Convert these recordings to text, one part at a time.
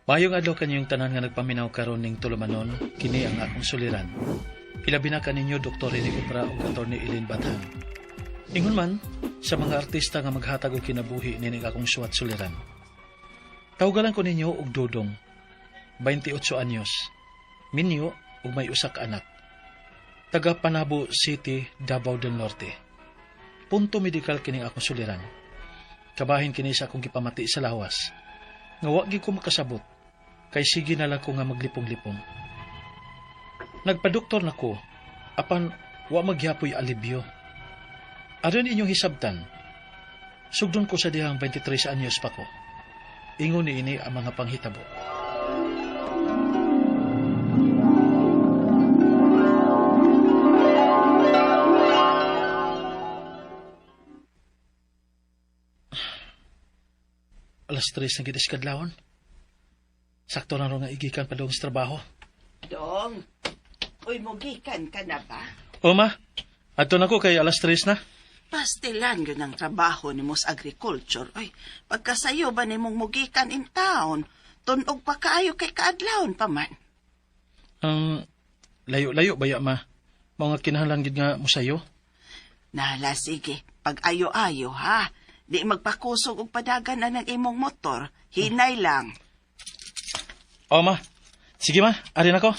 Mayong adlaw kanyong tanan nga nagpaminaw karon ning tulumanon, kini ang akong suliran. Ilabi na kaninyo Dr. Rene Cupra ug Atty. Eileen Bathan. Ingon man sa mga artista nga maghatag og kinabuhi nining akong suwat suliran. Tawgalan ko ninyo og Dudong, 28 anyos, minyo ug may usa ka anak. Taga Panabo City, Davao del Norte. Punto medikal kining akong suliran. Kabahin kini sa akong gipamati sa lawas. Nga wa gyud ko makasabot kay sige na lang ko nga maglipong-lipong. Nagpadoktor na ko, apan wa magyapoy alibyo. Aron inyong hisabtan, sugdon ko sa dihang 23 anyos pa ko. Ingon ni ini ang mga panghitabo. Alas 3 na gid kadlawon. Sakto na ro nga igikan pa dong sa trabaho. Dong, uy, mugikan ka na ba? O ma, adto na ko kay alas 3 na. Pastilan yun ang trabaho ni Mos Agriculture. Uy, pagkasayo ba ni mong mugikan in town, tunog pa kaayo kay kaadlawon pa man. Layo-layo baya ma. Mao nga kinahanglan gid nga mosayo. Nala, sige, pag ayo-ayo ha. Di magpakusog og padagan na ng imong motor. Hinay lang. O ma, sige ma, ari na ko.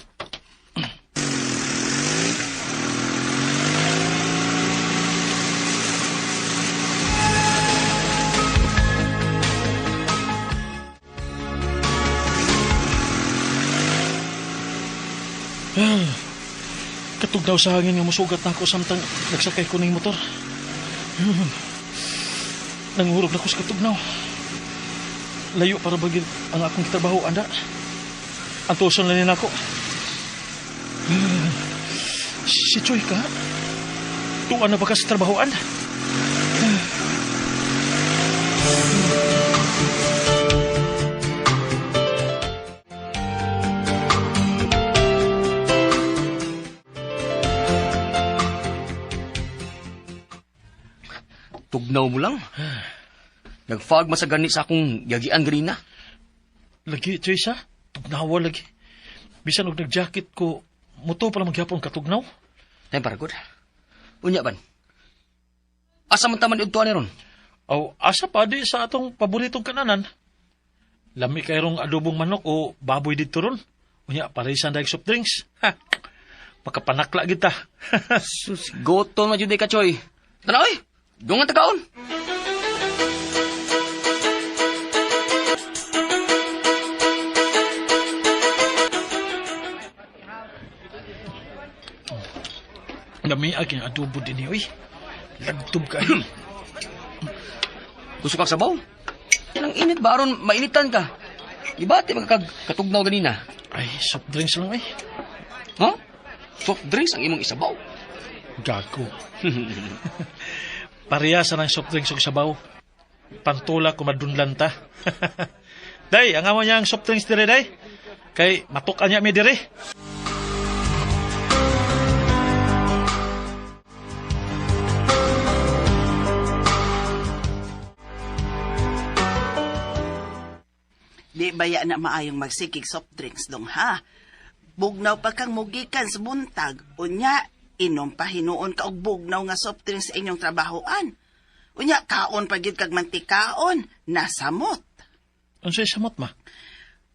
Katugnaw sa hangin nga musugat na ako samtang nagsakay ko ning motor. Nangurog na ko sa katugnaw. Layo para bagil ang akong trabaho anda. Antuson lang nako. Si Choy ka? Tuan na ba ka sa trabahoan? Tugnaw mo lang. Nag-fog man sa gani sa akong yagian ganina. Lagi, Choy sa? Tugnawa lagi. Bisan og nag-jacket ko, muto pala magyapon katugnaw. Time para good. Unya ban. Asa man taman udtuan ni ron? Aw, asa pa di sa atong paboritong kananan. Lami kayrong adobong manok o baboy dito ron. Unya, parisan dahil soft drinks. Ha, makapanakla kita. Sus, goton man jud ka choy. Tana oy. Dungan ta kaon. Lami ang adobo din uy. Lagtob kayo. Gusto kag sabaw? Yan ang init ba aron mainitan ka. Ibati magkag katugnaw ganina. Ay, soft drinks lang eh. Ha? Soft drinks ang imong isabaw. Gago. Pareha sa ng soft drinks ug sabaw. Pantula kung madunlan ta. Day, ang amo niyang soft drinks dire, day. Kay matuk-an niya mi dire. Di baya na maayong magsikig soft drinks dong ha. Bugnaw pa kang mugikan sa buntag. Unya, inom pa hinuon ka og bugnaw nga soft drinks sa inyong trabahoan. Unya, kaon pa gyud kag mantikaon, nasamot. Unsay samot ma?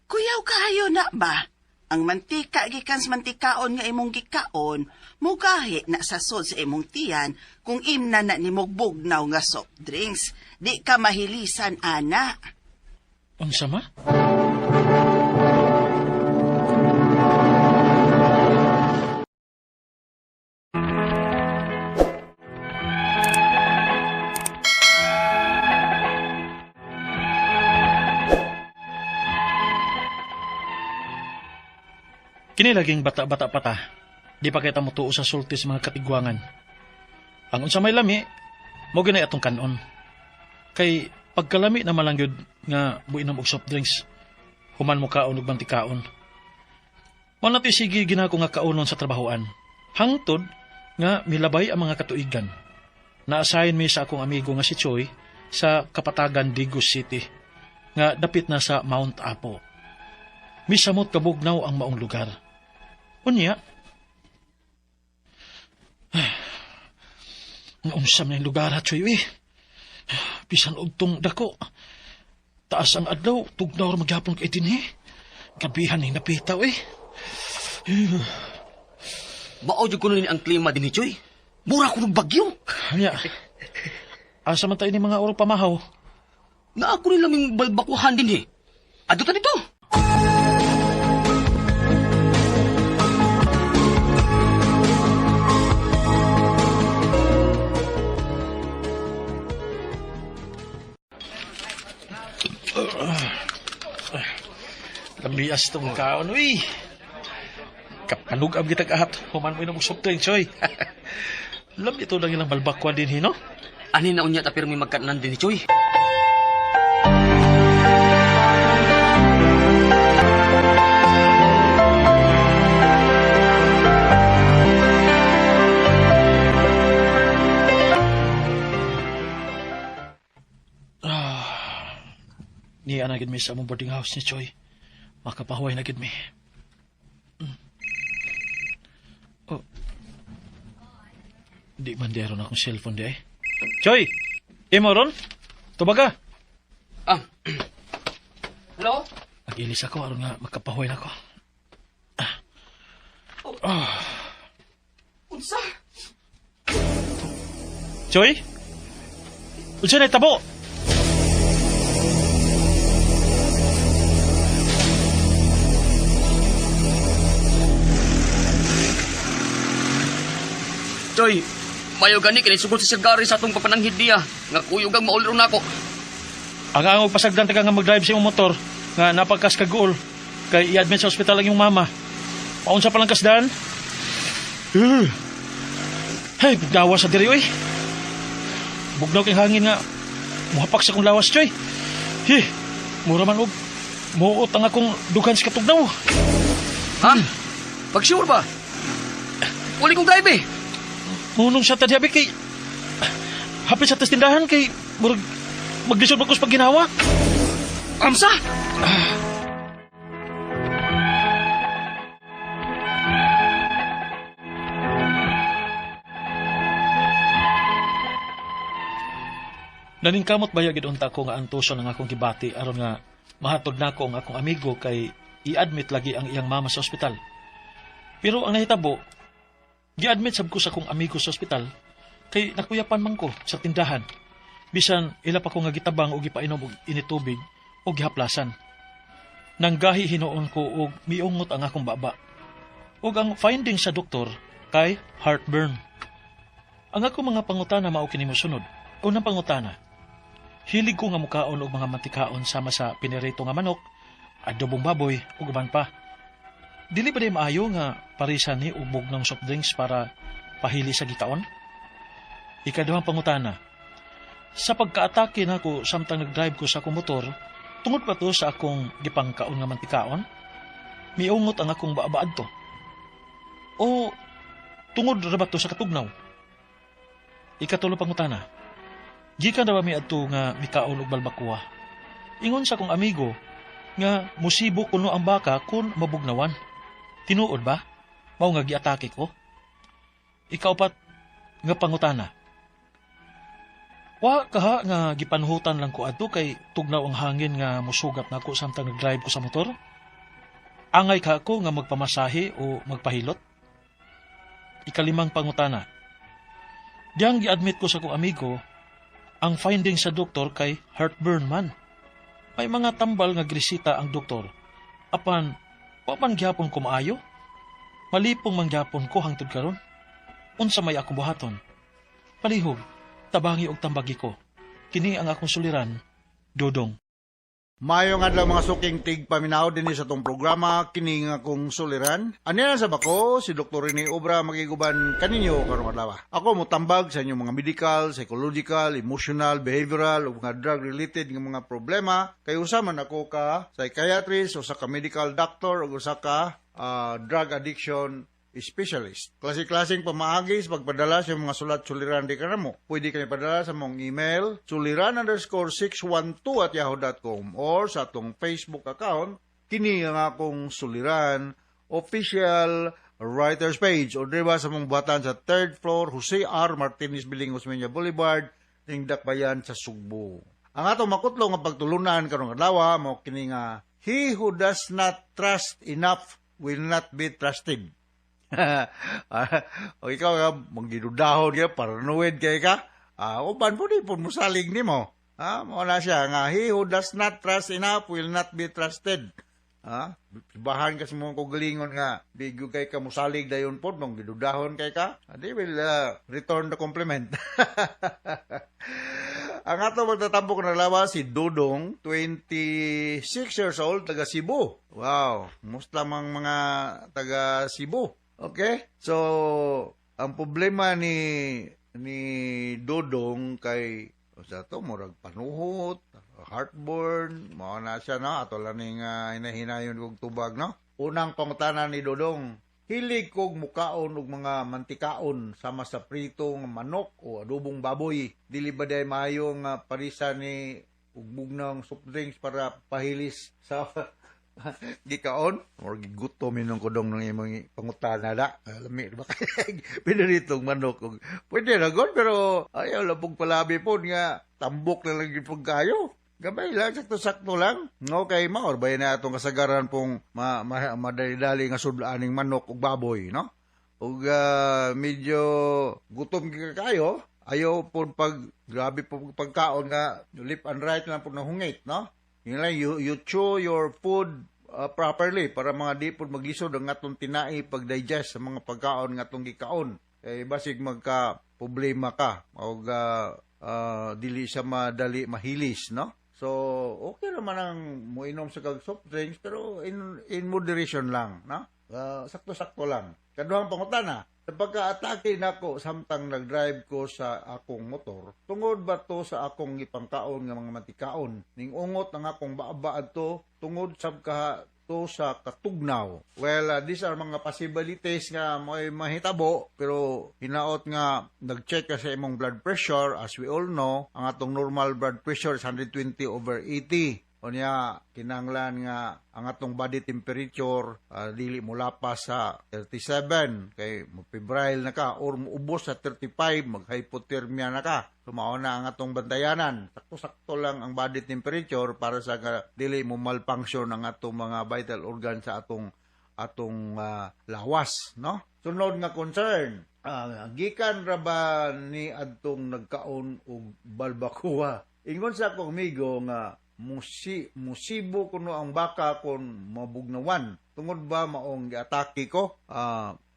Kuyaw kaayo na ba? Ang mantika gikan sa mantikaon nga imong gikaon, mugahi na sa sod sa imong tiyan kung imna na nimog bugnaw nga soft drinks. Di ka mahilisan, ana. Unsa ma? Kini laging bata-bata pa ta. Di pa kita mutuo sa sulti sa mga katigwangan. Ang unsa may lami, mo ginay atong kanon. Kay pagkalami na malang yun nga buinom og soft drinks, human mo kaon og mantikaon. Mao na sige ginako nga kaonon sa trabahoan. Hangtod nga milabay ang mga katuigan. Na-assign mi sa akong amigo nga si Choi sa Kapatagan, Digos City, nga dapit na sa Mount Apo. Misamot kabugnaw ang maong lugar. Unya, naunsa man ang lugar ha, Choy, uy. Bisan og tong dako. Taas ang adlaw, tugnaw ra magyapon kay dinhi. Gabihan ni napitaw eh. Mao jud kuno ni ang klima dinhi, Choy. Mura kuno bagyo. Unya, asa man tayo ni mga oro pamahaw? Naa ko ni laming balbakuhan dinhi. Adto ta dito. Lamias tong kaon, uy. Kapanug-ab kitag ahat. Human mo inom og soft drink, Choy. Lam ito lang ilang balbakwa din, hino? Ani na unya ta pirmi magkatnan dinhi, Choy. Niya na gid mi sa among boarding house ni Choy. Makapahuway na gid mi. Oh. Di man di aron akong cellphone di ay. Choy! Imo ron? Tubaga! Ah. Hello? Mag-ilis ako aron nga makapahuway na ako. Unsa? Choy? Unsa na tabo? Choy, mayo gani kini sugod si Sir Gary sa atong papananghid niya. Nga kuyog ang maulro nako. Ang angog pasagdan ta ka nga mag-drive sa imong motor nga napagkas ka guol kay i-admit sa ospital ang iyong mama. Paunsa pa lang kasdan? Hey, bugnawa sa diri oy. Bugnaw kay hangin nga muhapak sa kong lawas, Choy. Hi, mura man og muot ang akong dughan sa katugnaw. Ha? Pag sure ba? Uli kong drive eh. Munong siya tadyabi kay hapit sa tindahan kay murag maglisod ba ko sa pagginawa. Amsa! Naningkamot ba gid unta ko nga antuson ang akong gibati aron nga mahatod nako ang akong amigo kay i-admit lagi ang iyang mama sa ospital. Pero ang nahitabo, gi-admit sab ko sa akong amigo sa ospital kay nakuyapan man ko sa tindahan. Bisan ila pa ko nga gitabang og gipainom og initubig o gihaplasan. Nanggahi hinuon ko og miungot ang akong baba. Ug ang finding sa doktor kay heartburn. Ang ako mga pangutana mao kini mosunod. Unang pangutana, hilig ko nga mukaon og mga mantikaon sama sa pinirito nga manok, adobong baboy ug uban pa. Dili ba di maayo nga parisan ni og bugnong soft drinks para pahili sa gikaon? Ikaduhang pangutana, sa pagkaatake nako samtang nag-drive ko sa akong motor, tungod pa to sa akong gipangkaon nga mantikaon? Miungot ang akong baabaad to. O tungod ra ba to sa katugnaw? Ikatulo pangutana, gikan ra ba mi adto nga mikaon og balbakuwa? Ingon sa akong amigo nga musibo kuno ang baka kun mabugnawan. Tinuod ba? Mao nga giatake ko? Ikaupat nga pangutana, wa kaha nga gipanhutan lang ko adto kay tugnaw ang hangin nga musugat nako samtang nag-drive ko sa motor? Angay ka ako nga magpamasahe o magpahilot? Ikalimang pangutana, diyang gi-admit ko sa akong amigo, ang finding sa doktor kay heartburn man. May mga tambal nga gresita ang doktor. Apan, wa man gyapon ko maayo. Malipong man gyapon ko hangtod karon. Unsa may akong buhaton? Palihog, tabangi og tambagi ko. Kini ang akong suliran, Dodong. Maayong adlaw mga suking tigpaminaw dinhi sa atong programa kini nga akong suliran. Aniya sa bako si Dr. Rene Obra makiguban kaninyo karong adlaw. Ako motambag sa inyong mga medical, psychological, emotional, behavioral ug mga drug related nga mga problema kay usa man ako ka psychiatrist, usa ka medical doctor ug usa ka drug addiction specialist. Klase-klaseng pamaagi sa pagpadala sa mga sulat suliran di kanamo. Pwede kami padala sa mong email suliran_612@yahoo.com or sa atong Facebook account. Kini ang Akong Suliran official writers page o diba sa mong buhatan sa third floor, Jose R. Martinez Building, Osmeña Boulevard, ning Dakbayan sa Sugbo. Ang atong makutlo nga pagtulunan karong adlaw mao kini nga "He who does not trust enough will not be trusted." O ikaw nga manggidudahon ka, paranoid kay ka, uban po di po musalig nimo. Mao na siya nga "He who does not trust enough will not be trusted." Bahan kasi mo kaugalingon nga di gyud kay ka musalig dayon pod mong gidudahon kay ka. They will return the compliment. Ang ato magtatambok na lawa si Dudong, 26 years old, taga Cebu. Wow, musta mang mga taga Cebu? Okay? So, ang problema ni Dudong kay sa to murag panuhot, heartburn, mao na siya, no. Ato lang ning hinahinayon kog tubag, no. Unang pangutana ni Dudong: "Hilig kog mukaon og mga mantikaon sama sa pritong manok o adobong baboy. Dili ba day maayo nga parisa ni ug bugnaw soft drinks para pahilis sa gikaon?" Or gigutom inong kudong ng imong pangutana da. Lami ba kay piniritong manok og pwede ra god, pero ayaw lang pong palabi po nga tambok na lang gyud pong kayo. Gamay lang, sakto-sakto lang. Okay, mao ba na atong kasagaran pong madali-dali nga sudlaaning manok ug baboy, no? Ug medyo gutom gyud kayo, ayaw po pag grabe po pagkaon nga left and right lang po nahungit, no? Yun lang, you chew your food properly para mga di po maglisod ang atong tinai pag-digest sa mga pagkaon nga atong gikaon. Eh, basig magka problema ka o dili siya madali mahilis, no? So, okay naman ang muinom sa kag soft drinks pero in moderation lang, no? Sakto-sakto lang. Kaduhang pangutana: "Sa pagka-atake nako samtang nag-drive ko sa akong motor, tungod ba to sa akong gipangkaon nga mga mantikaon? Ning ungot ang akong baaba adto, tungod sab ka to sa katugnaw?" Well, these are mga possibilities nga may mahitabo, pero hinaot nga nag-check ka sa imong blood pressure. As we all know, ang atong normal blood pressure is 120/80. Unya, kinahanglan nga ang atong body temperature dili mo lapas sa 37 kay mo febrile na ka or muubos sa 35, mag-hypothermia na ka. So mao na ang atong bantayanan. Sakto-sakto lang ang body temperature para sa nga dili mo malfunction ang atong mga vital organ sa atong atong lawas, no? Sunod nga concern, gikan ra ba ni adtong nagkaon og balbacoa? Ingon sa akong amigo nga musibo kuno ang baka kon mabugnawan. Tungod ba maong giatake ko?"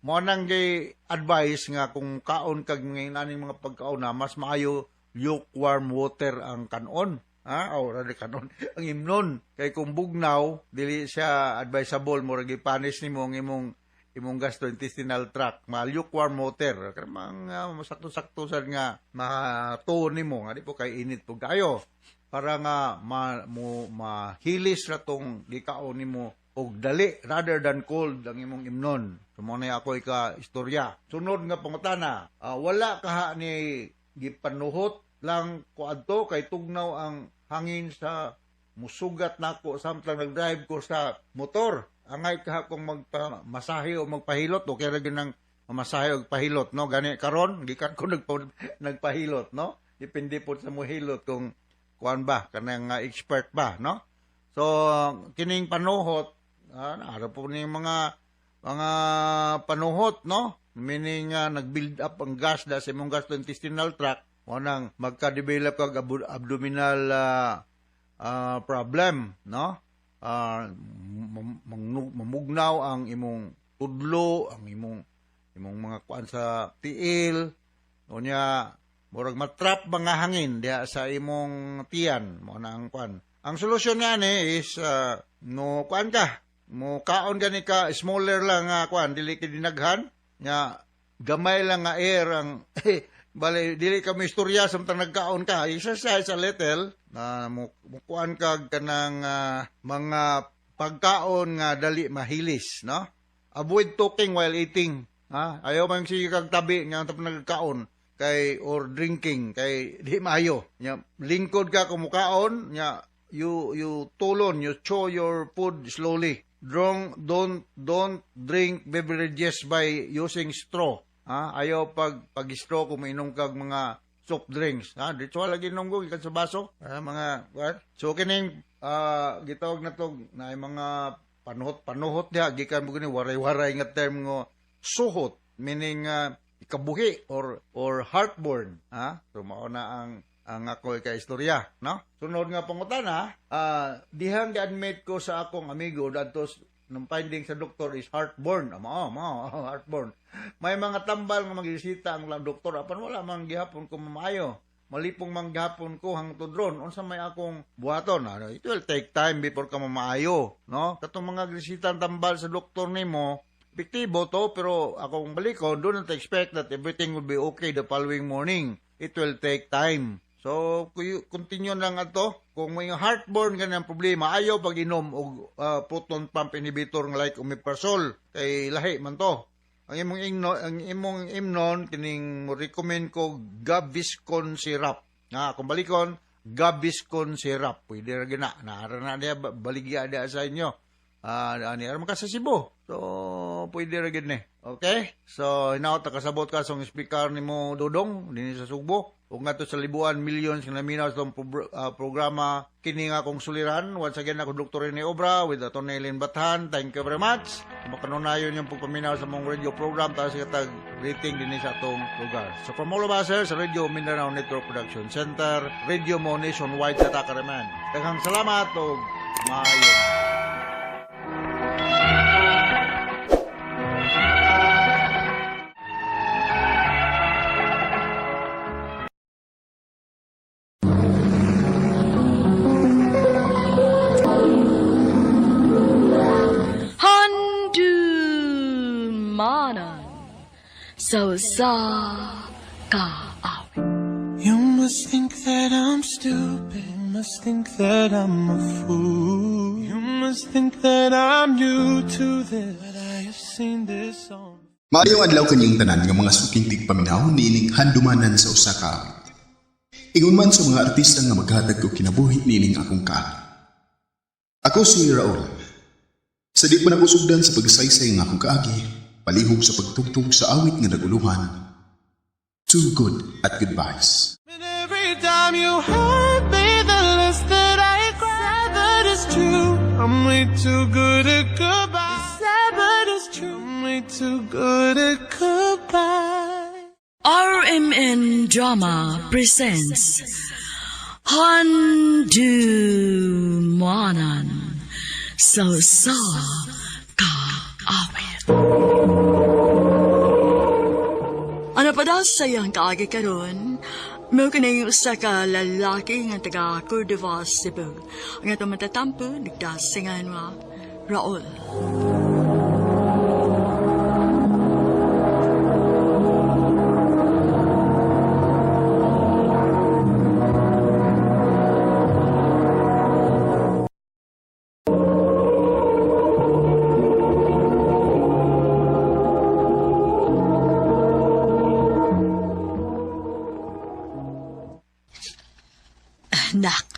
Mo nang gi advice nga kung kaon kag ngayon aning mga pagkaon na mas maayo lukewarm water ang kanon. Ha? O, radi kanon. Ang imnon. Kay kung bugnaw, dili siya advisable, murag gipanis nimo ang imong imong gastrointestinal tract. Ma lukewarm water. Kaya mga sakto-sakto sad nga matuon nimo nga di po kay init po kayo para nga mahilis ra tong gikaon nimo og dali rather than cold ang imong imnon. So mo na ako ika istorya. Sunod nga pangutana, wala kaha ni gipanuhot lang ko adto kay tugnaw ang hangin sa musugat nako samtang nag-drive ko sa motor. Angay kaha kong magpamasahe o magpahilot? Okay ra gyud nang mamasahe og pahilot, no? Gani karon gikan ko nagpahilot, no? Depende po sa mohilot kung kuan ba kanang expert ba, no? So kining panuhot, ara po ni mga panuhot, no? Meaning nag-build up ang gas da sa imong gastrointestinal tract mo nang magka-develop kag abdominal problem, no? Mamugnaw ang imong tudlo, ang imong imong mga kuan sa tiil, unya murag matrap mga hangin diha sa imong tiyan. Mo na ang kuan. Ang solusyon nga ni is no kuan ka, mo kaon gani ka smaller lang nga kuan, dili kay dinaghan nya, gamay lang nga air ang bale dili ka istorya samtang nagkaon ka. Exercise a little na mo mukuan kag kanang mga pagkaon nga dali mahilis, no? Avoid talking while eating, ha? Ayaw man sige kag tabi nga tapos nagkaon kay or drinking kay di maayo nya. Lingkod ka kung mukaon nya. You tulon, you chew your food slowly. Don't drink beverages by using straw. Ha? Ayaw pag straw kung mainom kag mga soft drinks. Ha? Dito lagi inom ko gikan sa baso. Ha? Mga what? So kining gitawag na to na mga panuhot-panuhot diha gikan mo gani waray-waray nga term nga suhot, meaning ikabuhi or heartburn, ha? So mao na ang ako ka istorya, no? Sunod nga pangutana, dihang gi-admit ko sa akong amigo dadto nung finding sa doktor is heartburn. Mao mao heartburn. May mga tambal nga magresita ang doktor apan wala man gihapon ko mamaayo. Malipong man gihapon ko hangtod ron. Unsa may akong buhaton? Ano, it will take time before ka mamaayo, no? Katong mga resita tambal sa doktor nimo, epektibo to, pero akong balikon, do not expect that everything will be okay the following morning. It will take time. So, continue lang ato. Kung may heartburn ganyan problema, ayaw pag-inom og proton pump inhibitor nga like omeprazole kay lahi man to. Ang imong imnon kining recommend ko Gaviscon syrup. Na kung balikon Gaviscon syrup, pwede ra gina. Naara na diya baligya diya sa inyo. Ani ara man ka sa Cebu. So pwede ra gid ni. Okay? So hinaot ta kasabot ka sa speaker nimo Dodong dinhi sa Sugbo. Ug ngadto sa Libuan, millions nga naminaw sa programa kini nga akong suliran. Once again, ako Dr. Rene Obra with Atty. Ellen Bathan. Thank you very much. Makanunayon yung pagpaminaw sa mong radio program taas sa tag rating dinhi sa atong lugar. So from all of us here sa Radio Mindanao Network Production Center, Radio Mo Nationwide sa Takaraman. Daghang salamat ug maayo. Handumanan sa usa ka awit. You must think that I'm stupid. You must think that I'm a fool. You must think that I'm new to this. But I have seen this song. Maayong adlaw kanyang tanan nga mga suking tigpaminaw niining handumanan sa usa ka awit. Ingon man sa mga artista nga maghatag og kinabuhi niining akong kaawit. Ako si Raul. Sa di pa nagusugdan sa pagsaysay ng akong kaagi, palihog sa pagtugtog sa awit nga naguluhan, Too Good at Goodbyes. And every time you hurt me, the less that I cry. Sad but it's true. I'm way too good at goodbye. Sad but it's true. I'm way too good at goodbye. RMN Drama presents Handumanan sa usa ka awit. Ano pa daw sa iyang kaagi karon? Mao kini usa ka lalaki nga taga Cordova, Cebu. Ang atong matatampo nagdasingan nga Raul. Nak,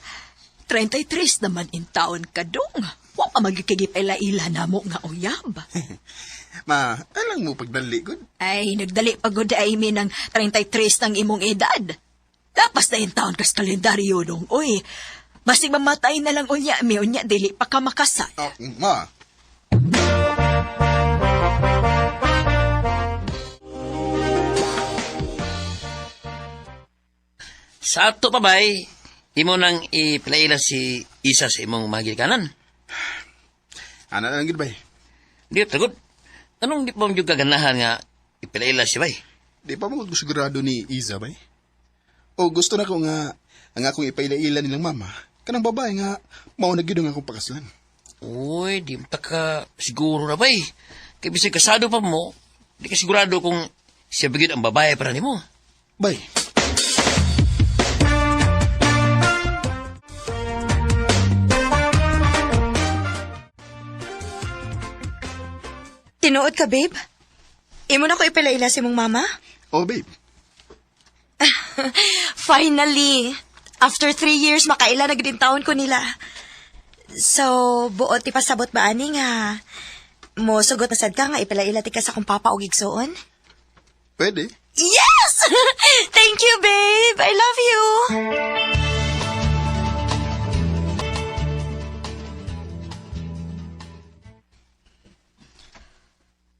33 naman in taon ka dong. Wa pa magkikigip-ila-ila na mo nga uyab. Ma, alang mo pagdali gud. Ay, nagdali pa gud ay mi ng 33 ng imong edad. Lapas na in taon kas kalendaryo dong, oy. Basig mamatay na lang unya mi, unya dili pa ka makasal. Oh, ma. Sa ato pa bay, imo nang ipilaila si isa sa imong mga gikanan. Ana lang gid bay. Di tagod. Anong di pa mo yung kaganahan nga ipilaila siya bay? Di pa mo sigurado ni Iza bay. O gusto na ko nga ang akong ipaila-ila nilang mama kanang babae nga mao na gyud ang akong pakaslan. Uy, di mo ta ka siguro na bay. Kaya bisag kasado pa mo, di ka sigurado kung siya ba gyud ang babae para nimo. Bay, Tinuod ka, babe? Imo na ko ipalaila si mong mama? oh babe. Finally! After 3 years, makaila na gid taon ko nila. So, buot ipasabot ba ani nga mo sugot na sad ka nga ipalaila ti ka sa akong papa og igsuon? Pwede. Yes! Thank you, babe. I love you.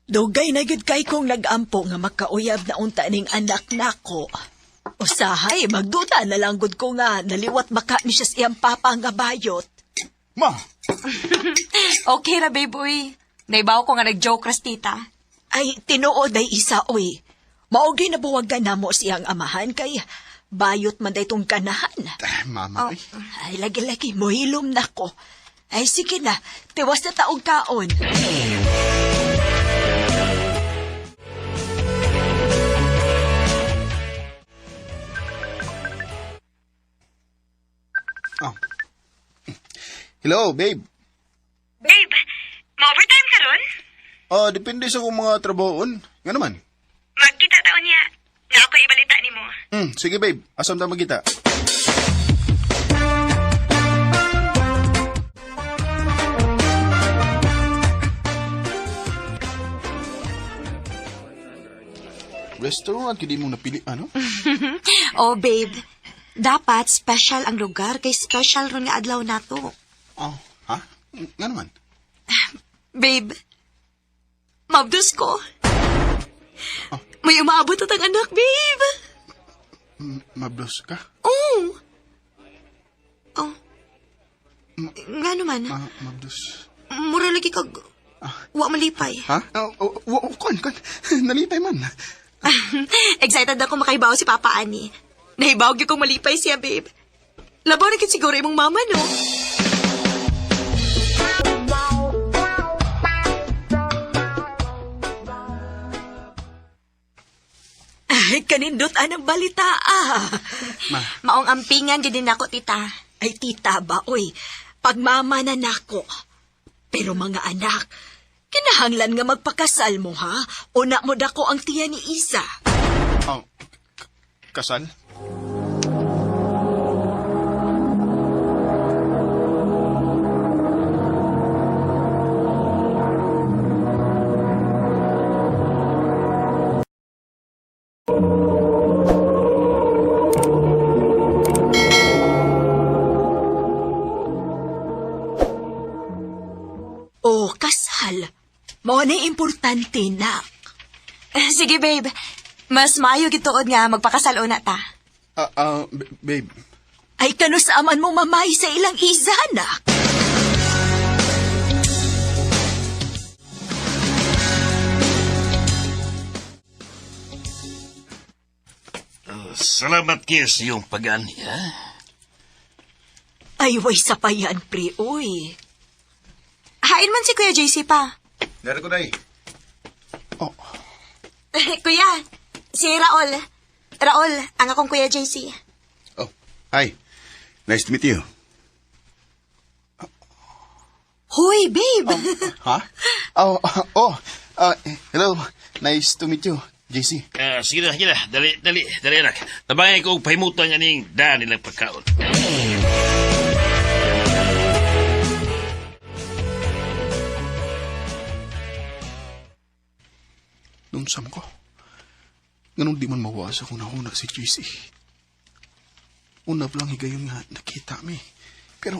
Dugay na gyud kay kong nagampo nga makauyab na unta ning anak nako. Usahay, magduda na lang gud ko nga naliwat maka ni siya sa iyang papa nga bayot. Ma! Okay ra, babe, uy. Naibaw ko nga nag-joke ras, tita. Ay, tinuod ay isa, oy. Maogi na buwagan namo siyang amahan kay bayot man day tong ganahan. Ah, mama, eh. Ay, lagi-lagi, mohilom na ko. Ay, sige na, tiwas na taong kaon. Oh. Hello, babe. Babe, ma-overtime ka ron? Ah, depende sa kung mga trabahoon. Nga naman. Magkita taon niya. Na ako ibalita ni mo. Sige, babe. Asam ta magkita. Restaurant kini mong napili ano? Oh, babe. Dapat special ang lugar kay special ron nga adlaw nato. Oh, ha? Nga naman. Babe, mabdus ko. May umaabot at ang anak, babe. Mablos ka? Oh. Oh. Nga naman. Ma mablos. Mura lagi kag... Wa malipay. Ha? Oh, oh, oh, kon, kon. Nalipay man. Excited ako makaibaw si Papa Ani. Nahibaw gyud kong malipay siya, babe. Labaw na gid siguro imong mama, no? Ay, kanindot anang balita, ah. Maong ampingan gid din ako, tita. Ay, tita ba, oy, pagmama na nako. Pero mga anak, kinahanglan nga magpakasal mo, ha? Una mo dako ang tiya ni Isa. Oh, kasal? O, kasal. Mao na importante, nak. Sige, babe. Mas maayo gid tuod nga magpakasal una ta. Ah, ah, babe. Ay, kanusaman mo mamay sa ilang isa, nak. Salamat kayo sa iyong pag-ani, ha? Ay, way sa payan, pre, oy. Hain man si Kuya JC pa. Dari ko, day. Oh, Kuya, si Raol. Raol, ang akong Kuya JC. oh. Hi. Nice to meet you. Hoy, babe! Ha? Oh, oh. Ah, hello. Nice to meet you, JC. Ah, sige na, sige na. Dali, dali, dali, anak. Tabangan ko og pahimutan aning daan nilang pagkaon. Nunsam ko. Ganun di man mawas ako nahuna si JC. Una pa lang higayon nga nakita mi. Pero,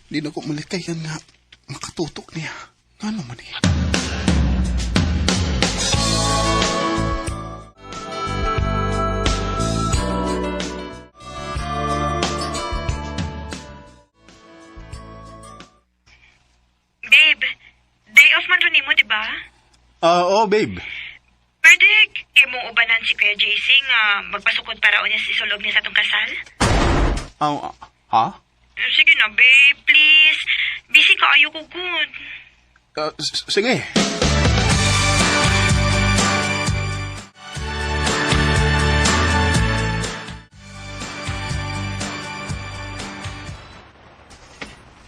di na ko malikayan nga makatutok niya. Nga naman eh. Babe, day off man rin mo, di ba? Ah, oh, babe. Pwede imong ubanan si Kuya JC nga magpasukod para unya si sulog niya sa atong kasal? Oh, ah, ha? Sige na, babe, please. Busy ka, ayoko good. Ah, sige.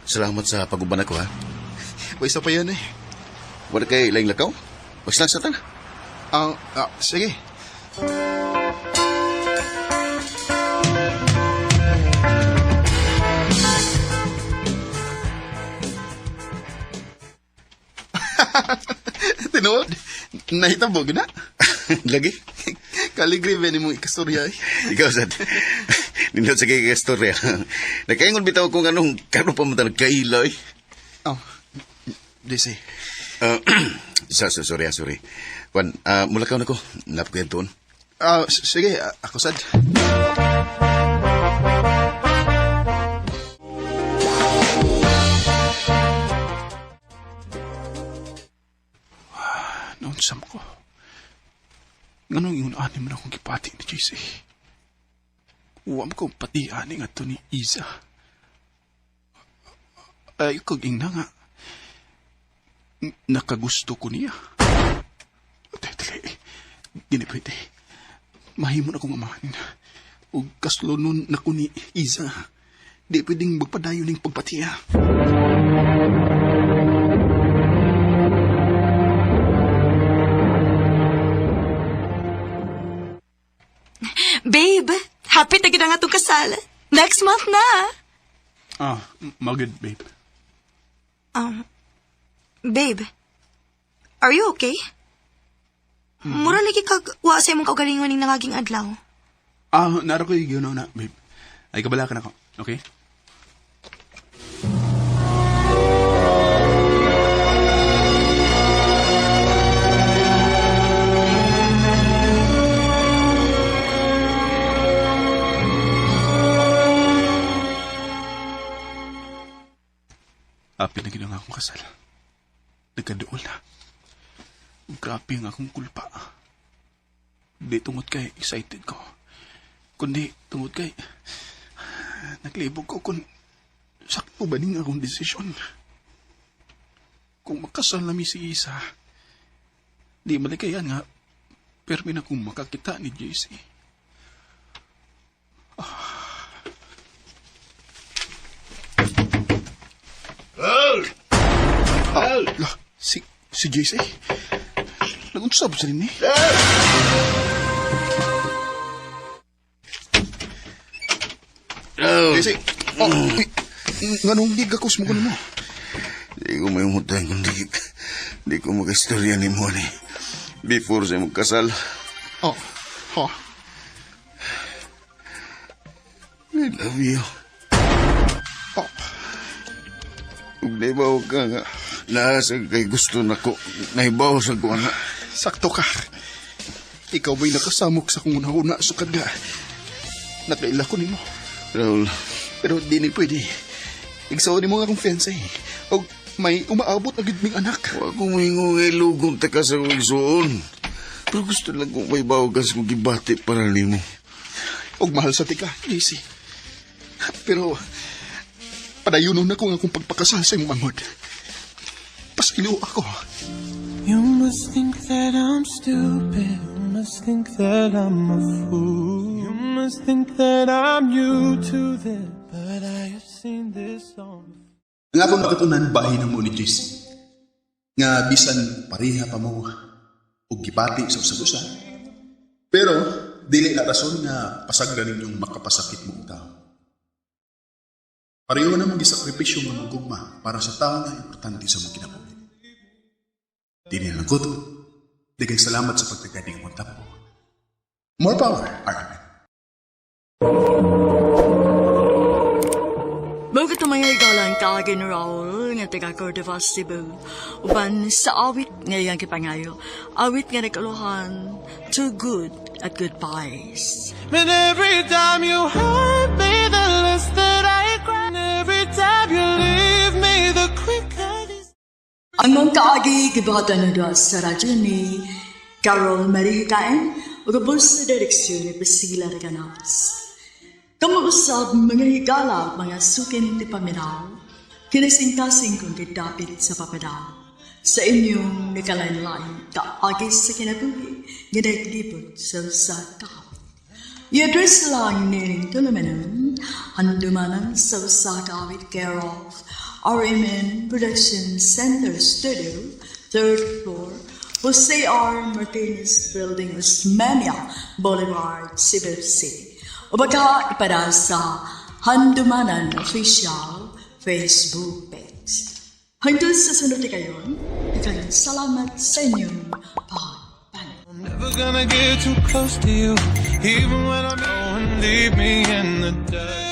Salamat sa pag-uban ako, ha? May isa pa yan eh. Wala kay laing lakaw? Magsilang sa tan. Ah, ah, sige. Tinuod, nahitabo gina. Lagi. Kaligri ba ni mong ikastorya eh. Ikaw sad. Nindot sa kay istorya. Nakaingon bitaw kung anong karon pa man ta nagkaila eh. Oh, JC. Sorry, sorry. Kwan, mulakaw na ko. Napakuyab tuon. Sige, ako sad. Naunsam ko. Nganong ingon ani man akong gipati ni JC. Uwam ko pati ani nga to ni Iza. Ay, kag ingna nga. Nakagusto ko niya. Dili. Dili pwede. Mahimo na kong amahan. O kaslonon na ko ni Iza. Di pwedeng magpadayon ning pagpatiya. Babe, happy na gid ang atong kasal. Next month na. Magod, babe. Babe, are you okay? Mura lagi kag wa sa imong kaugalingon ning nangaging adlaw. Naro ko yung na, babe. Ay, kabala ka na ko. Okay? Apil na gina nga akong kasal. Nagkaduol na. Grabe ang akong kulpa. Di tungod kay excited ko. Kundi tungod kay naglibog ko kung sakto ba ning akong desisyon. Kung makasal na mi si Isa, di malikayan nga permi na kong makakita ni JC. La, si JC? Nagunsab sa rin eh. JC, oh, uy, nganong gigakos mo kuno mo? Di ko may umutang kung di ko makaistorya ni mo ni. Before sa imong kasal. Oh, ha? I love you. Oh, Ug nahibaw ka nga. Naasa kay gusto nako. Nahibaw sa ko na. Sakto ka. Ikaw ba'y nakasamok sa kung una-una sukad nga? Nakaila ko nimo. Raul, Pero di ni pwede. Igsaw ni mo nga akong fiancé. O may umaabot na gid ming anak. wa ko moingon nga ilugong ta ka sa kong igsuon. Pero gusto lang kong may ka sa kong gibati para nimo. Og mahal sa tika, JC. Pero padayunon na ko nga akong pagpakasal sa imong manghod. Pasaylo ako. You must think that I'm stupid. You must think that I'm a fool. You must think that I'm new to this. But I have seen this song before. Ang akong nakatunan bahin mo ni JC. Nga bisan pareha pa mo og gipati sa usag-usa. Pero dili na rason nga pasagdan ninyong makapasakit mo og tao. Pareho na mong gisakripisyo nga magugma para sa tao nga importante sa mong kinabuhi. Dili na lang ko to. Daghang salamat sa pagtagad ng tampo. More power, RMN. Mao kato mga higalang kaagi ni Raul nga taga Cordova, Cebu. Uban sa awit nga iyang gipangayo. Awit nga nagkaluhan, Too Good at Goodbyes. And every time you hurt me, the less that I cry. And every time you leave me, the quicker this. Ang mong kaagi gibuhatan na doon sa radyo ni Carol Marie Hikain ug ubos sa direksyon ni Priscilla Reganas. Kamuusab mga higala at mga sukin ti paminaw, kinasingkasing kong gidapit sa papadao. Sa inyong nakalain-lain kaagi sa kinabuhi nga naglibot sa usa ka awit. I-address lang nining tulumanon, handumanan sa usa ka awit care of RMN Production Center Studio, 3rd floor, Jose R. Martinez Building, Osmeña Boulevard, Cebu City. O baka ipada sa Handumanan Official Facebook page. Hangtod sa sunod kayon, Daghang salamat sa inyong pagpaminaw. Never gonna get too close to you, even when I'm going, leave me in the dust.